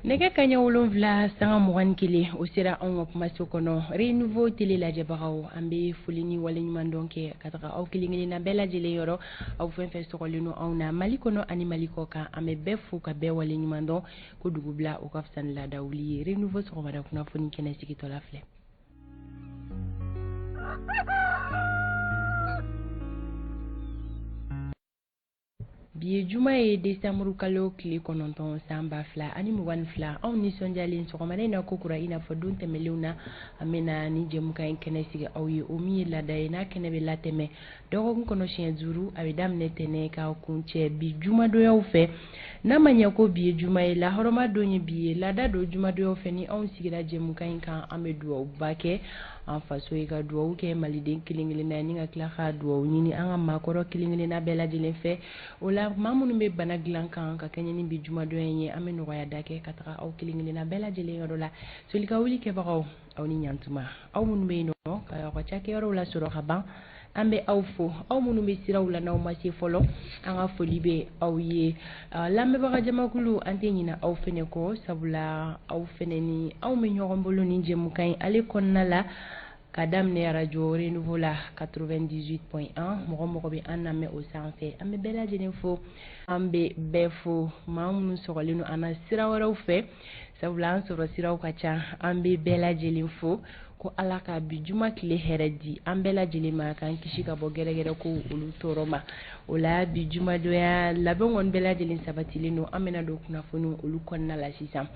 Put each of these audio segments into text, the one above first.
Nɛgɛ kaɲɛ 7:21, o sera anw ka kumaso kɔnɔ. Renouveau télé lajɛbagaw, an bɛ foli ni waleɲumandɔn kɛ ka taga aw kelen kelenna bɛɛ lajɛlen yɔrɔ, aw fɛn fɛn sɔgɔlen don anw na Mali kɔnɔ ani Mali kɔ kan. An bɛ bɛɛ fo ka bɛɛ waleɲumandɔn ko dugubila o ka fisa ni laada wuli ye. Renouveau sɔgɔmada kunnafoni kɛnɛ sigitɔla filɛ. Bi ye juma ye, desanburu kalo tile 9, san 2022. Anw nisɔndiyalen sɔgɔmada in na kokura, i n'a fɔ don tɛmɛnlenw na, an bɛna ni jɛmukan in kɛnɛ sigi aw ye, o min ye laada ye n'a kɛnɛ bɛ latɛmɛ dɔgɔkun kɔnɔ siɲɛ 5. A bɛ daminɛ tɛnɛ ka kuncɛ bi jumadonyaw fɛ. N'a ma ɲɛ ko bi ye juma ye, lahɔrɔma don ye bi ye, laada don jumadonyaw fɛ, ni anw sigira jɛmukan in kan, an bɛ dugawuba kɛ an faso ye, ka dugawu kɛ maliden kelen kelenna ye, ni ka tila ka dugawu ɲini an ka maakɔrɔ kelen kelenna bɛɛ lajɛlen fɛ. O la, maa minnu bɛ bana dilan kan ka kɛɲɛ ni bi jumadonya in ye, an bɛ nɔgɔya da kɛ ka taga aw kelen kelenna bɛɛ lajɛlen yɔrɔ la. Soli ka wuli kɛbagaw, aw ni ɲantuma. Aw minnu bɛ yen nɔ ka aw ka cakɛyɔrɔw lasɔrɔ ka ban, an bɛ aw fo. Aw minnu bɛ siraw la n'aw ma se fɔlɔ, an ka foli bɛ aw ye. Lamɛnbaga jamakulu, an tɛ ɲinɛ aw fɛnɛ kɔ, sabula aw fɛnɛ ni anw bɛ ɲɔgɔn bolo ni jɛmukan in ale kɔnɔna la, ka daminɛ arajo Renouveau la 98.1. Mɔgɔ mɔgɔ bɛ an lamɛn o sanfɛ, an bɛ bɛɛ lajɛlen fo, an bɛ bɛɛ fo. Maa minnu sɔgɔlen don an na sira wɛrɛw fɛ, sabula an sɔrɔ siraw ka ca, an bɛ bɛɛ lajɛlen fo ko Ala ka bi juma tile hɛrɛ di an bɛɛ lajɛlen ma, k'an kisi ka bɔ gɛrɛgɛrɛ ko olu tɔɔrɔ ma. O la, bi jumadonya labɛn kɔni bɛɛ lajɛlen sabatilen don. An bɛna don kunnafoniw olu kɔnɔna la sisan.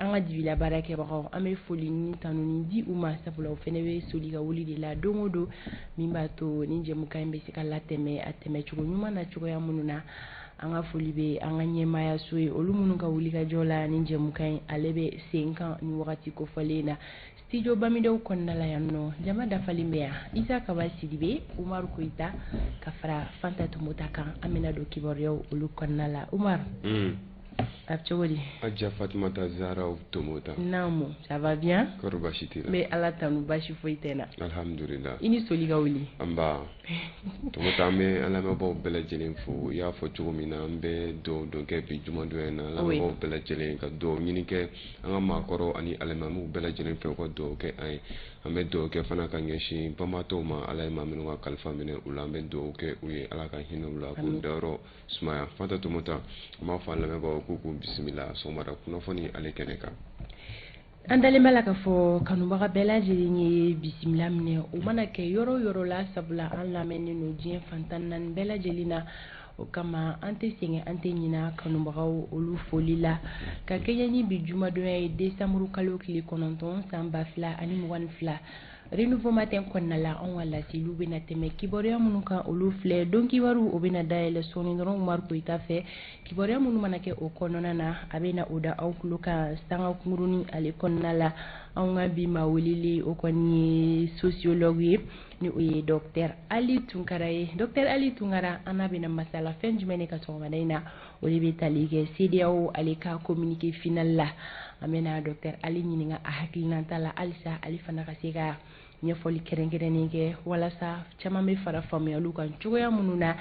An ka jibila baarakɛbagaw, an bɛ foli ni tanuni di u ma, sabula u fɛnɛ bɛ soli ka wuli de la don o don, min b'a to ni jɛmukan in bɛ se ka latɛmɛ a tɛmɛcogo ɲuman na cogoya minnu na. An ka foli bɛ an ka ɲɛmaayaso ye, olu minnu ka wulikajɔ la ni jɛmukan in ale bɛ sen kan ni wagati kofɔlen na. Studio Bamidaw kɔnɔna la yan nɔ, jama dafalen bɛ yan: Isa Kaba Sidibe, Umaru Koyita ka fara Fanta Tomota kan. An bɛna don kibaruyaw olu kɔnɔna la. Umaru, a bɛ cogo di? Aja Fatumata Zaharaw Tomota. Naamu, ça va bien? Kɔri baasi t'i la? N bɛ Ala tanu, baasi foyi tɛ n na. Alhamdulillah. I ni soli ka wuli. Nba Tomota, an bɛ an lamɛnbaaw bɛɛ lajɛlen fo. I y'a fɔ cogo min na, an bɛ dugawu don kɛ bi jumadonya in na, an lamɛnbaaw bɛɛ lajɛlen, ka dugawu ɲini kɛ an ka maakɔrɔw ani alimamiw bɛɛ lajɛlen fɛ, u ka dugawu kɛ an ye. An bɛ dugawu kɛ fana ka ɲɛsin banbaatɔw ma, Ala ye maa minnu ka kalifa minɛ u la, an bɛ dugawu kɛ u ye, Ala ka hinɛ u la, k'u dayɔrɔ sumaya. Fanta Tomota, an b'a fɔ an lamɛnbaaw k'u k'u bisimila sɔgɔmada kunnafoni ale kɛnɛ kan. An dalen b'a la k'a fɔ kanubaga bɛɛ lajɛlen ye bisimila minɛ, o mana kɛ yɔrɔ o yɔrɔ la, sabula an lamɛnnen don diɲɛ fan 14 bɛɛ lajɛlen na. O kama, an tɛ sɛgɛn, an tɛ ɲina kanubagaw olu foli la, ka kɛɲɛ ni bi jumadonya ye, desanburu kalo tile 9, san 2022. Renouveau matin kɔnɔna la, anw ka laseliw bɛna tɛmɛ kibaruya minnu kan, olu filɛ: don kibaru, o bɛna dayɛlɛ sɔɔni dɔrɔn Umaru Koyita fɛ. Kibaruya minnu mana kɛ o kɔnɔna na, a bɛna o da aw tulo kan sanga kunkurunin ale kɔnɔna la. Anw ka bi maa welelen, o kɔni ye sociologue ye, ni o ye docteur Ali Tunkara ye. Docteur Ali Tunkara, an n'a bɛna masala fɛn jumɛn de ka sɔgɔmada in na? O de bɛ tali kɛ CEDEAO ale ka communiqué final la. An bɛna docteur Ali ɲininka a hakilinata la halisa, ale fana ka se ka ɲɛfɔli kɛrɛnkɛrɛnnen kɛ walasa caman bɛ fara faamuyaliw kan cogoya minnu na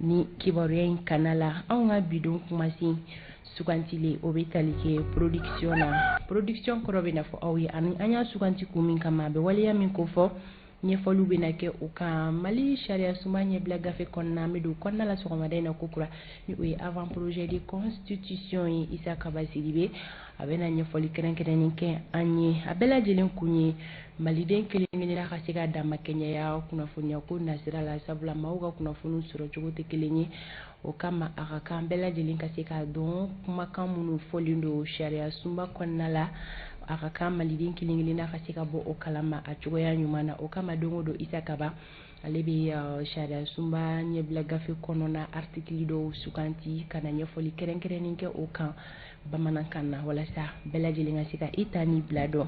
ni kibaruya in kana la. Anw ka bidon kumasen sugantilen, o bɛ tali kɛ production na. Production kɔrɔ bɛ na fɔ aw ye ani an y'a suganti kun min kama, a bɛ waleya min kofɔ, ɲɛfɔliw bɛna kɛ o kan. Mali sariya sunba ɲɛbila gafe kɔnɔna, an bɛ don kɔnɔna la sɔgɔmada in na kokura, ni o ye avant projet de constitution ye. Isa Kaba Sidibe, a bɛna ɲɛfɔli kɛrɛnkɛrɛnnen kɛ an ye. A bɛɛ lajɛlen kun ye maliden kelen kelenna ka se ka damakɛɲɛya kunnafoniya ko nasira la, sabula maaw ka kunnafoniw sɔrɔ cogo tɛ kelen ye. O kama, a ka kan bɛɛ lajɛlen ka se k'a dɔn kumakan minnu fɔlen don sariya sunba kɔnɔna la, a ka kan maliden kelen kelenna ka se ka bɔ o kalama a cogoya ɲuman na. O kama, don o don, Isa Kaba ale bɛ sariya sunba ɲɛbila gafe kɔnɔna article dɔw suganti ka na ɲɛfɔli kɛrɛnkɛrɛnnen kɛ o kan bamanankan na, walasa bɛɛ lajɛlen ka se ka i ta ni bila dɔn.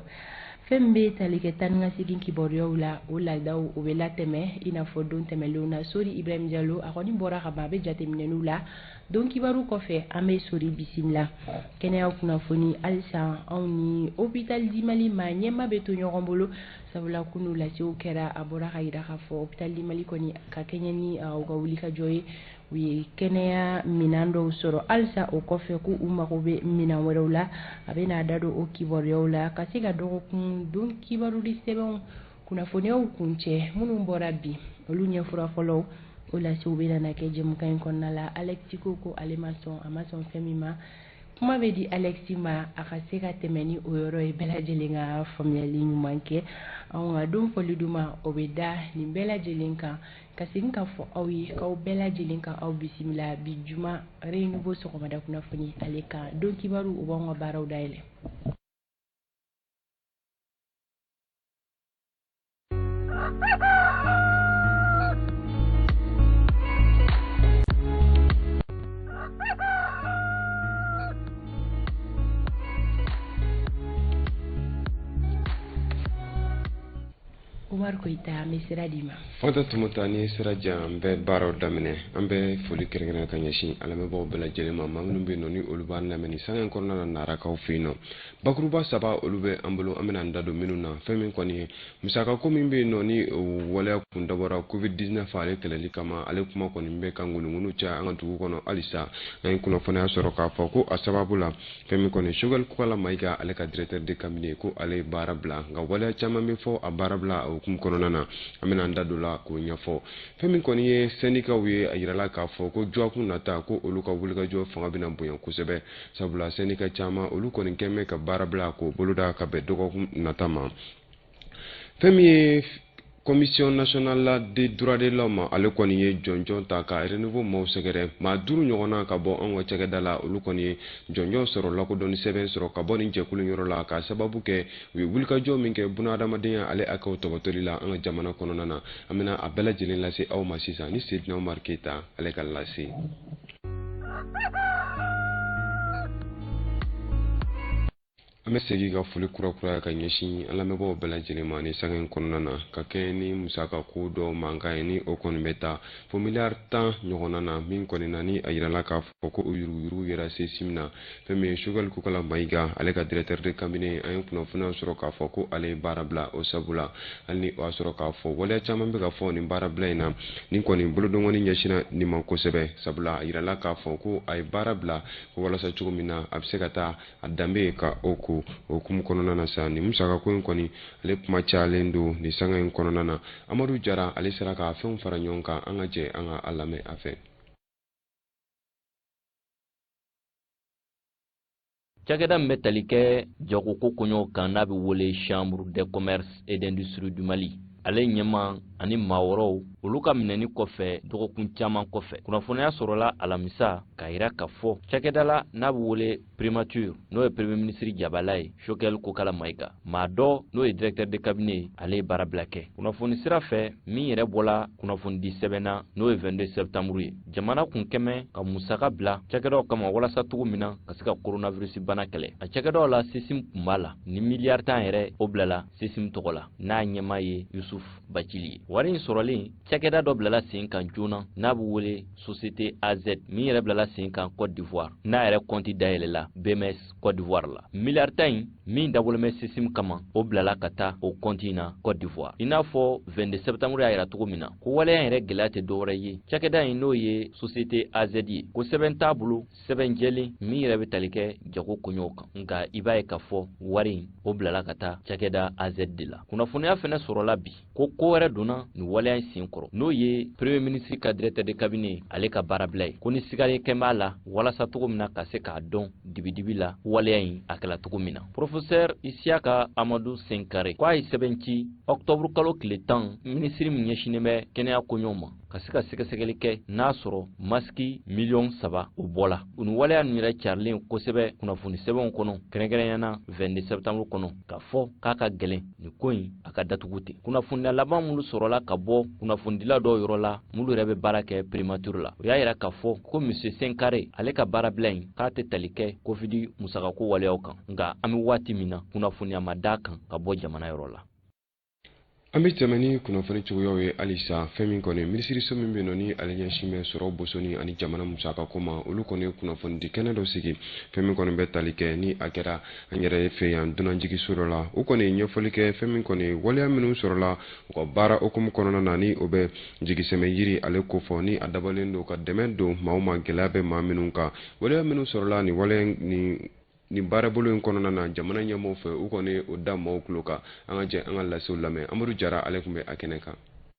Fɛn min bɛ tali kɛ taa ni ka segin kibaruyaw la, o laadaw, o bɛ latɛmɛ i n'a fɔ don tɛmɛnlenw na. Sori Ibrahim Jalo, a kɔni bɔra ka ban, a bɛ jateminɛniw la. Don kibaru kɔfɛ, an bɛ Sori bisimila. Kɛnɛya kunnafoni halisa, anw ni hôpital du Mali ma ɲɛma bɛ to ɲɔgɔn bolo, sabula kunu lasew kɛra, a bɔra ka yira k'a fɔ hôpital du Mali kɔni ka kɛɲɛ ni u ka wulikajɔ ye. U ye kɛnɛya minɛn dɔw sɔrɔ halisa, o kɔfɛ ko u mago bɛ minɛn wɛrɛw la. A bɛ n'a da don o kibaruyaw la, ka se ka dɔgɔkun don kibarudi sɛbɛnw kunnafoniyaw kuncɛ minnu bɔra bi, olu ɲɛfura fɔlɔw, o lasew bɛ na kɛ jɛmukan in kɔnɔna la. Alexi ko ale ma sɔn, a ma sɔn fɛn min ma, kuma bɛ di Alexi ma, a ka se ka tɛmɛ ni o yɔrɔ ye, bɛɛ lajɛlen ka faamuyali ɲuman kɛ. Anw ka don fɔli duman, o bɛ da nin bɛɛ lajɛlen kan, ka segin ka fɔ aw ye k'aw bɛɛ lajɛlen ka aw bisimila bi juma Renouveau sɔgɔmada kunnafoni ale kan. Don kibaru, o b'anw ka baaraw dayɛlɛ. Umar Koyita, an bɛ sira d'i ma. Fanta Tumata, ni sira jan, an bɛ baaraw daminɛ. An bɛ foli kɛrɛnkɛrɛn ka ɲɛsin an lamɛnbaaw bɛɛ lajɛlen ma, maa minnu bɛ yen nɔ ni olu b'an lamɛn ni sanga in kɔnɔna na Narakaw fɛ yen nɔ. Bakuruba saba, olu bɛ an bolo, an bɛna an da don minnu na. Fɛn min kɔni ye musakako min bɛ yen nɔ ni waleya kun dabɔra Covid 19 ale kɛlɛli kama, ale kuma kɔni bɛ ka ŋunuŋunu caya an ka dugu kɔnɔ halisa. An ye kunnafoniya sɔrɔ k'a fɔ ko a sababu la, fɛn min kɔni Choguel Kokalla Maïga, ale ka directeur de cabinet, ko ale ye baara bila. Nka waleya caman bɛ fɔ a baara bila a hukumu kɔnɔna na, an bɛna an da don la k'o ɲɛfɔ. Fɛn min kɔni ye syndicats ye, a yirala k'a fɔ ko dɔgɔkun nata, ko olu ka wulikajɔ fanga bɛna bonya kosɛbɛ, sabula syndicat caman, olu kɔni kɛn bɛ ka baara bila k'o boloda ka bɛn dɔgɔkun nata ma. Fɛn min ye Commission nationale des droits de l'homme, ale kɔni ye jɔnjɔn ta ka Renouveau maaw sɛgɛrɛ. Maa 5 ɲɔgɔnna ka bɔ anw ka cakɛda la, olu kɔni ye jɔnjɔn sɔrɔ, lakodɔnni sɛbɛn sɔrɔ ka bɔ nin jɛkulu yɔrɔ la, k'a sababu kɛ u ye wulikajɔ min kɛ bunahadamadenya ale hakɛw tɔbɔtɔli la an ka jamana kɔnɔna na. An bɛna a bɛɛ lajɛlen lase aw ma sisan ni Seydina Umar Keyita ale ka lase. An bɛ segin ka foli kurakuraya ka ɲɛsin an lamɛnbaaw bɛɛ lajɛlen ma ni sanga in kɔnɔna na, ka kɛ ni musaka ko dɔ mankan ye, ni o kɔni bɛ taa fo miliyari 10 ɲɔgɔnna na, min kɔni na ni a yirala k'a fɔ ko o yuruguyurugu yɛrɛ CSIM na. Fɛn min ye Choguel Kokalla Maïga, ale ka directeur de cabinet, an ye kunnafoniya sɔrɔ k'a fɔ ko ale ye baara bila o sabu la. Hali ni o y'a sɔrɔ k'a fɔ waleya caman bɛ ka fɔ nin baara bila in na, nin kɔni bolodɔngɔni ɲɛsinna nin ma kosɛbɛ, sabula a yirala k'a fɔ ko a ye baara bila ko walasa cogo min na a bɛ se ka taa a danbe ka o ko o hukumu kɔnɔna na sa. Nin musaka ko in kɔni, ale kuma cayalen don nin sanga in kɔnɔna na. Amadu Jara, ale sera k'a fɛnw fara ɲɔgɔn kan, an ka jɛ an ka a lamɛn a fɛ. Cakɛda min bɛ tali kɛ jagoko koɲɔgɔn kan, n'a bɛ wele Chambre de commerce et d'industrie du Mali, ale ɲɛma ani maa wɛrɛw, olu ka minɛni kɔfɛ dɔgɔkun caman kɔfɛ, kunnafoniya sɔrɔla alamisa k'a yira k'a fɔ cakɛda la n'a bɛ wele primature, n'o ye premier ministre jabala ye Choguel Kokalla Maïga, maa dɔ n'o ye directeur de cabinet, ale ye baara bila kɛ. Kunnafoni sira fɛ min yɛrɛ bɔla kunnafonidi sɛbɛn na, n'o ye 22 septembre ye, jamana kun kɛmɛ ka musaka bila cakɛdaw kama walasa cogo min na ka se ka coronavirus bana kɛlɛ. A cakɛdaw la, CSIM kun b'a la, ni miliyari 10 yɛrɛ o bilala CSIM tɔgɔ la, n'a ɲɛmaa ye Yusuf Bacili ye. Wari in sɔrɔlen, cakɛda dɔ bilala sen kan joona n'a bɛ wele Société AZ, min yɛrɛ bilala sen kan Côte d'Ivoire, n'a yɛrɛ kɔnti dayɛlɛla BMS Côte d'Ivoire la. Miliyari 10 in min dabɔlen bɛ CSIM kama, o bilala ka taa o kɔnti in na Côte d'Ivoire. I n'a fɔ 22 septembre y'a yira cogo min na ko waleya in yɛrɛ gɛlɛya tɛ dɔwɛrɛ ye, cakɛda in n'o ye Société AZ ye, ko sɛbɛn t'a bolo, sɛbɛn jɛlen min yɛrɛ bɛ tali kɛ jago koɲɔgɔn kan. Nka i b'a ye k'a fɔ wari in o bilala ka taa cakɛda AZ de la. Kunnafoniya fɛnɛ sɔrɔla bi ko ko wɛrɛ donna nin waleya in sen kɔrɔ, n'o ye premier ministre ka directeur de cabinet ale ka baarabila ye, ko ni sigalen kɛn b'a la walasa cogo min na ka se k'a dɔn dibidibi la waleya in a kɛla cogo min na. Professeur Isiaka Amadu Senkare ko a ye sɛbɛn ci octobre kalo tile 10, minisiri min ɲɛsinnen bɛ kɛnɛya koɲɔgɔn ma, ka se ka sɛgɛsɛgɛli kɛ n'a sɔrɔ masiki miliyɔn 3 o bɔla. U ni waleya ninnu yɛrɛ carilen kosɛbɛ kunnafoni sɛbɛnw kɔnɔ, kɛrɛnkɛrɛnnenya na 22 septembre kɔnɔ, k'a fɔ k'a ka gɛlɛn nin ko in a ka datugu ten. Kunnafoniya laban minnu sɔrɔla ka bɔ kunnafonidila dɔw yɔrɔ la minnu yɛrɛ bɛ baara kɛ primature la, o y'a yira k'a fɔ ko monsieur Senkare ale ka baarabila in k'a tɛ tali kɛ Covid musakako waleyaw kan. Nka an bɛ waati min na, kunnafoniya ma d'a kan ka bɔ jamana yɔrɔ la. An bɛ tɛmɛ ni kunnafoni cogoyaw ye halisa. Fɛn min kɔni, minisiriso min bɛ yen nɔ ni ale ɲɛsin bɛ sɔrɔ bosoni ani jamana musakako ma, olu kɔni ye kunnafonidi kɛnɛ dɔ sigi, fɛn min kɔni bɛ tali kɛ ni a kɛra an yɛrɛ fɛ yan dunanjiginso dɔ la. U kɔni ye ɲɛfɔli kɛ fɛn min kɔni, waleya minnu sɔrɔla u ka baara hukumu kɔnɔna na, ni o bɛ jigisɛmɛ yiri ale kofɔ, ni a dabɔlen don ka dɛmɛ don maaw ma, gɛlɛya bɛ maa minnu kan. Waleya minnu sɔrɔla nin waleya nin baarabolo in kɔnɔna na jamana ɲɛmaaw fɛ, u kɔni o da maaw tulo kan. An ka jɛ an ka lasew lamɛn. Amadu Jara, ale tun bɛ a kɛnɛ kan.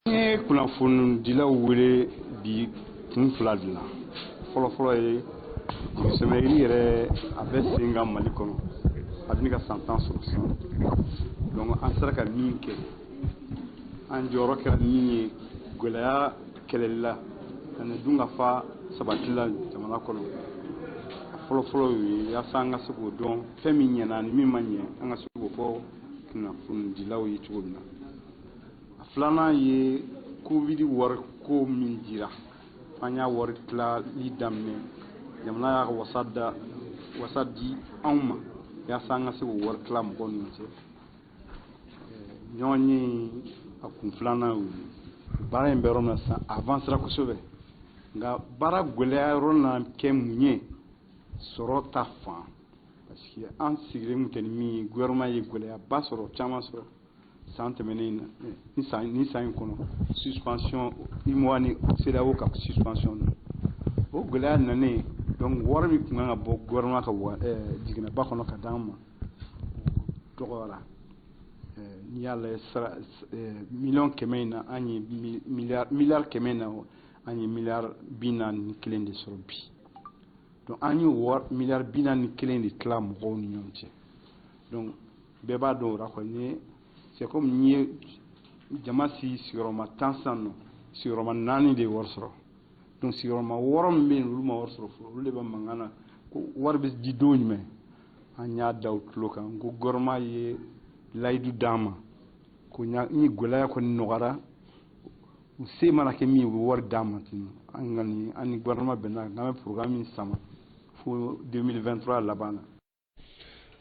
N ye kunnafonidilaw wele bi kun fila de la. Fɔlɔfɔlɔ ye, jigisɛmɛyiri yɛrɛ, a bɛ sen kan Mali kɔnɔ, a bɛ ka san 10 sɔrɔ sisan. Donc an sera ka min kɛ, an jɔyɔrɔ kɛra min ye gɛlɛya kɛlɛli la ani dunkafa sabati la jamana kɔnɔ, fɔlɔfɔlɔ ye yaasa an ka se k'o dɔn, fɛn min ɲɛna ani min ma ɲɛ, an ka se k'o fɔ kunnafonidilaw ye cogo min na. A filanan ye Covid wari ko min dira, an y'a wari tilali daminɛ, jamana y'a wasa da wasa di anw ma yaasa an ka se k'o wari tila mɔgɔw ni ɲɔgɔn cɛ. Ɲɔgɔn ye a kun filanan y'o ye. Baara in bɛ yɔrɔ min na sisan, a avancera kosɛbɛ, nka baara gɛlɛya yɔrɔ nana kɛ mun ye? Sɔrɔ ta fan, parce que an sigilen tun tɛ ni min ye. Gouvernement ye gɛlɛyaba sɔrɔ, caman sɔrɔ san tɛmɛnen na ni san in kɔnɔ, suspension UEMOA ni CEDEAO ka suspension na, o gɛlɛya nanen. Donc wari min tun kan ka bɔ gouvernement ka jiginɛba kɔnɔ ka d'an ma, o dɔgɔyara. N'i y'a lajɛ, sara miliyɔn 100 in na, an ye miliyari 100 in na, an ye miliyari 41 de sɔrɔ bi. Donc an ye wari miliyari 41 de tila mɔgɔw ni ɲɔgɔn cɛ. Donc bɛɛ b'a dɔn o la kɔni ye, c'est comme n'i ye jama si sigiyɔrɔma 10 sisan nɔ, sigiyɔrɔma naani de ye wari sɔrɔ. Donc sigiyɔrɔma wɔɔrɔ min bɛ yen, olu ma wari sɔrɔ fɔlɔ, olu de bɛ mankan na ko wari bɛ di don jumɛn. An y'a da u tulo kan ko gouvernement ye layidu d'an ma ko ni gɛlɛya kɔni nɔgɔyara, u se mana kɛ min ye, u bɛ wari d'an ma ten. An kɔni, an ni gouvernement bɛnna k'an bɛ programme min sama fo 2023 laban na.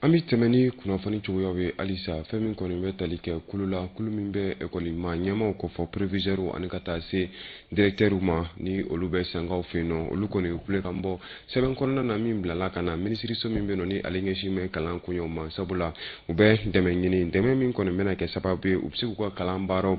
An bɛ tɛmɛ ni kunnafoni cogoyaw ye halisa. Fɛn min kɔni bɛ tali kɛ kulu la, kulu min bɛ ekɔli maa ɲɛmaaw kofɔ, proviseurs ani ka taa se directeurs ma, ni olu bɛ sankaw fɛ yen nɔ, olu kɔni kulekan bɔ sɛbɛn kɔnɔna na min bilala ka na minisiriso min bɛ yen nɔ ni ale ɲɛsin bɛ kalan koɲɛw ma, sabula u bɛ dɛmɛ ɲini, dɛmɛ min kɔni bɛna kɛ sababu ye u bɛ se k'u ka kalan baaraw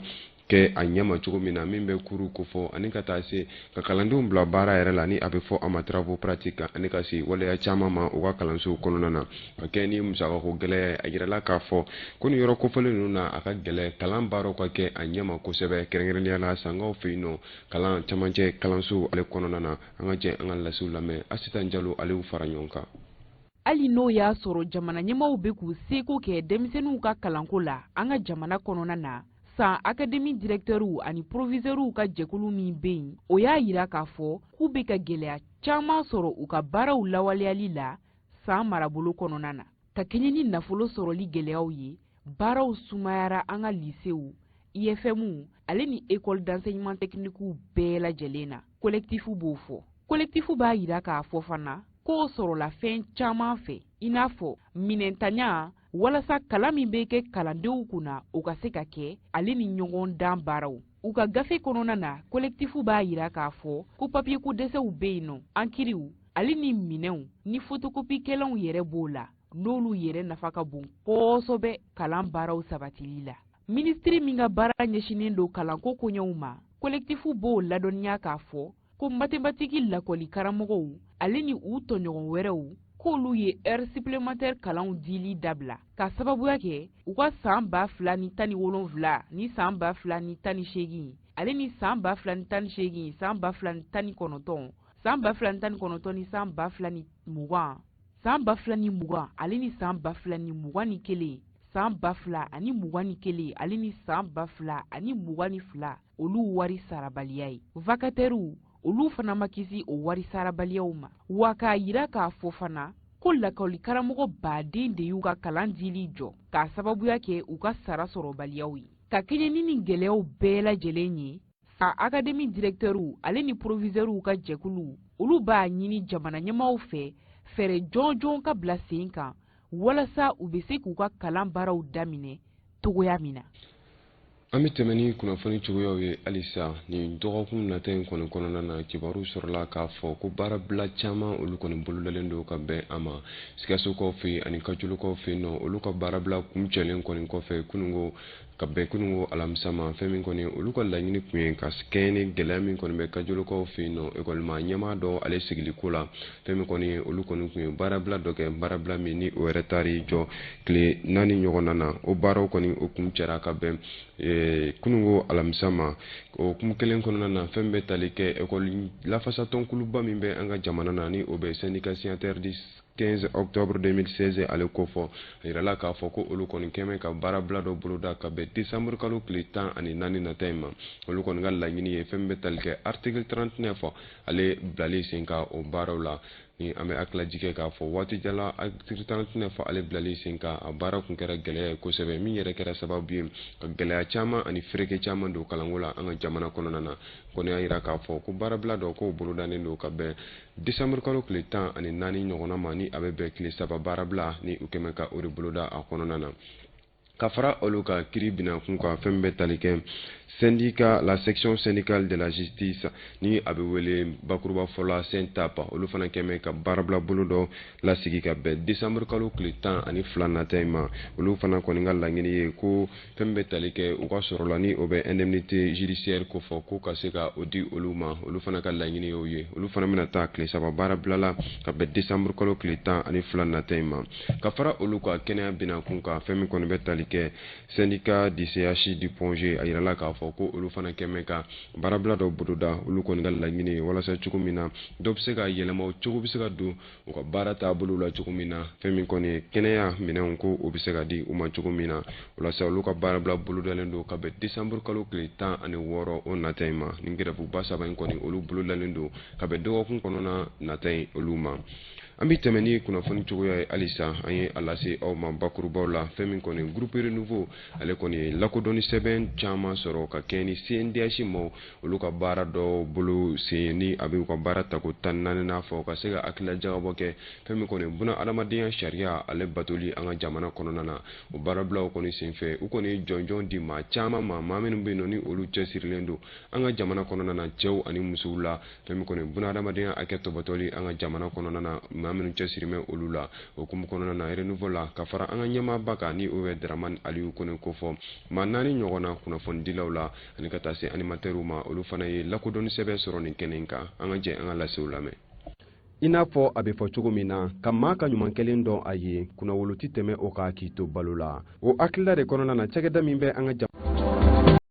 kɛ a ɲɛma cogo min na, min bɛ kuru kofɔ ani ka taa se ka kalandenw bila baara yɛrɛ la, ni a bɛ fɔ a ma travaux pratiques, ani ka se waleya caman ma u ka kalansow kɔnɔna na, ka kɛ ni musakako gɛlɛya ye. A yirala k'a fɔ ko nin yɔrɔ kofɔlen ninnu na, a ka gɛlɛn kalan baaraw ka kɛ a ɲɛma kosɛbɛ, kɛrɛnkɛrɛnnenya la sankaw fɛ yen nɔ, kalan camancɛ kalansow ale kɔnɔna na. An ka jɛ an ka lasiw lamɛn. Asitan Jalo, ale y'u fara ɲɔgɔn kan. Hali n'o y'a sɔrɔ jamana ɲɛmaaw bɛ k'u seko kɛ denmisɛnninw ka kalanko la an ka jamana kɔnɔna na, san académie directeurw ani proviseurw ka jɛkulu min bɛ yen, o y'a yira k'a fɔ k'u bɛ ka gɛlɛya caman sɔrɔ u ka baaraw lawaleyali la san marabolo kɔnɔna na, ka kɛɲɛ ni nafolo sɔrɔli gɛlɛyaw ye. Baaraw sumayara an ka lycéew, IFM ale ni école d'enseignement technique bɛɛ lajɛlen na, collectif b'o fɔ. Collectif b'a yira k'a fɔ fana k'o sɔrɔla fɛn caman fɛ, i n'a fɔ minɛntanya walasa kalan min bɛ kɛ kalandenw kunna, o ka se ka kɛ, ale ni ɲɔgɔn dan baaraw. U ka gafe kɔnɔna na, collectif b'a yira k'a fɔ ko papiye ko dɛsɛw bɛ yen nɔ, ankiriw ale ni minɛnw ni fotokopikɛlanw yɛrɛ b'o la, n'olu yɛrɛ nafa ka bon kosɛbɛ kalan baaraw sabatili la. Minisiri min ka baara ɲɛsinnen don kalanko koɲɛw ma, collectif b'o ladɔnniya k'a fɔ ko matematiki lakɔli karamɔgɔw ale ni u tɔɲɔgɔn wɛrɛw, k'olu ye heure supplémentaire kalanw dili dabila, ka sababuya kɛ u ka san 2017 ni san 2018 ale ni san 2018, san 2019, san 2019 ni san 2020, san 2020 ale ni san 2021, san 2021 ale ni san 2022, olu wari sarabaliya ye. Vacataires, olu fana ma kisi o wari sarabaliyaw ma. Wa k'a yira k'a fɔ fana ko lakɔli karamɔgɔ baden de y'u ka kalan dili jɔ, k'a sababuya kɛ u ka sara sɔrɔbaliyaw ye. Ka kɛɲɛ ni nin gɛlɛyaw bɛɛ lajɛlen ye, a académie directeurw ale ni proviseurw ka jɛkulu, olu b'a ɲini jamana ɲɛmaaw fɛ, fɛɛrɛ jɔnjɔn ka bila sen kan walasa u bɛ se k'u ka kalan baaraw daminɛ togoya min na. An bɛ tɛmɛ ni kunnafoni cogoyaw ye halisa. Nin dɔgɔkun nata in kɔni kɔnɔna na, kibaru sɔrɔla k'a fɔ ko baarabila caman olu kɔni bolodalen don ka bɛn a ma Sikasokaw fɛ yen ani Kajolokaw fɛ yen nɔ. Olu ka baarabila kuncɛlen kɔni kɔfɛ kununko, ka bɛn kununko alamisa ma, fɛn min kɔni olu ka laɲini tun ye ka kɛɲɛ ni gɛlɛya min kɔni bɛ Kajolokaw fɛ yen nɔ, ekɔlima ɲɛmaa dɔ ale sigili ko la, fɛn min kɔni olu kɔni tun ye baarabila dɔ kɛ, baarabila min ni o yɛrɛ taar'i jɔ tile 4 ɲɔgɔnna na. O baaraw kɔni o kuncɛra ka bɛn kununko alamisa ma. O hukumu kelen kɔnɔna na, fɛn bɛ tali kɛ ekɔli lafasatɔnkuluba min bɛ an ka jamana na, ni o bɛ syndicat signataire du 15 octobre 2016 ale kofɔ, a yirala k'a fɔ ko olu kɔni kɛmɛ ka baarabila dɔ boloda ka bɛn décembre kalo tile 14 nata in ma. Olu kɔni ka laɲini ye fɛn bɛ tali kɛ article 39 ale bilali sen kan o baaraw la. Ni an bɛ hakililajigin k'a fɔ waati jan la, article 39 ale bilali sen kan, a baara kun kɛra gɛlɛya ye kosɛbɛ, min yɛrɛ kɛra sababu ye ka gɛlɛya caman ani fereke caman don kalanko la an ka jamana kɔnɔna na. Kɔni y'a yira k'a fɔ ko baarabila dɔ k'o bolodanen don ka bɛn décembre kalo tile 14 ɲɔgɔnna ma, ni a bɛ bɛn tile 3 baarabila ni u kɛmɛ ka o de boloda a kɔnɔna na. Ka fara olu ka kiri bina kun kan, fɛn bɛ tali kɛ syndicat, la section syndicale de la justice, ni a bɛ wele bakuruba fɔ la SYNTAP, olu fana kɛmɛ ka baarabila bolo dɔ lasigi ka bɛn décembre kalo tile 12 nata in ma. Olu fana kɔni ka laɲini ye ko fɛn bɛ tali kɛ u ka sɔrɔ la, ni o bɛ indemnité judiciaire kofɔ, ko ka se ka o di olu ma. Olu fana ka laɲini y'o ye. Olu fana bɛna taa tile 3 baarabila la ka bɛn décembre kalo tile 12 nata in ma. Ka fara olu ka kɛnɛya bina kun kan, fɛn min kɔni bɛ tali kɛ syndicat du CHU du Point G, a yirala k'a fɔ ko olu fana kɛmɛ ka baarabila dɔ boloda. Olu kɔni ka laɲini ye walasa cogo min na dɔ bɛ se ka yɛlɛma, cogo bɛ se ka don u ka baara taabolo la cogo min na, fɛn min kɔni ye kɛnɛya minɛnw ko o bɛ se ka di u ma cogo min na. Walasa olu ka baarabila bolodalen don ka bɛn décembre kalo tile 16 o nata in ma. Nin grève 3 in kɔni olu bolodalen don ka bɛn dɔgɔkun kɔnɔna nata in olu ma. An bɛ tɛmɛ ni kunnafoni cogoya ye halisa. An ye a lase aw ma bakurubaw la, fɛn min kɔni groupe Renouveau ale kɔni ye lakodɔnni sɛbɛn caman sɔrɔ ka kɛ ni CNDH maaw olu ka baara dɔ bolo sen, ni a bɛ u ka baara tako 14nan fɔ, ka se ka hakilila jagabɔ kɛ fɛn min kɔni buna adamadenya sariya ale batoli an ka jamana kɔnɔna na. O baarabilaw kɔni senfɛ, u kɔni ye jɔnjɔn di maa caman ma, maa minnu bɛ yen nɔ ni olu cɛsirilen don an ka jamana kɔnɔna na, cɛw ani musow la, fɛn min kɔni buna adamadenya hakɛ tɔbɔtɔli an ka jamana kɔnɔna na, maa minnu cɛsiri bɛ olu la. O hukumu kɔnɔna na, Renouveau la, ka fara an ka ɲɛmaaba kan, ni o bɛ Dramane Aliyu Kone kofɔ, maa 4 ɲɔgɔnna kunnafonidilaw la ani ka taa se animatɛriw ma, olu fana ye lakodɔnni sɛbɛn sɔrɔ nin kɛnɛ in kan. An ka jɛ an ka lasew lamɛn. I n'a fɔ a bɛ fɔ cogo min na, ka maa ka ɲuman kelen dɔn a ye, kunnawolo tɛ tɛmɛ o kan k'i to balo la. O hakilila de kɔnɔna na, cakɛda min bɛ an ka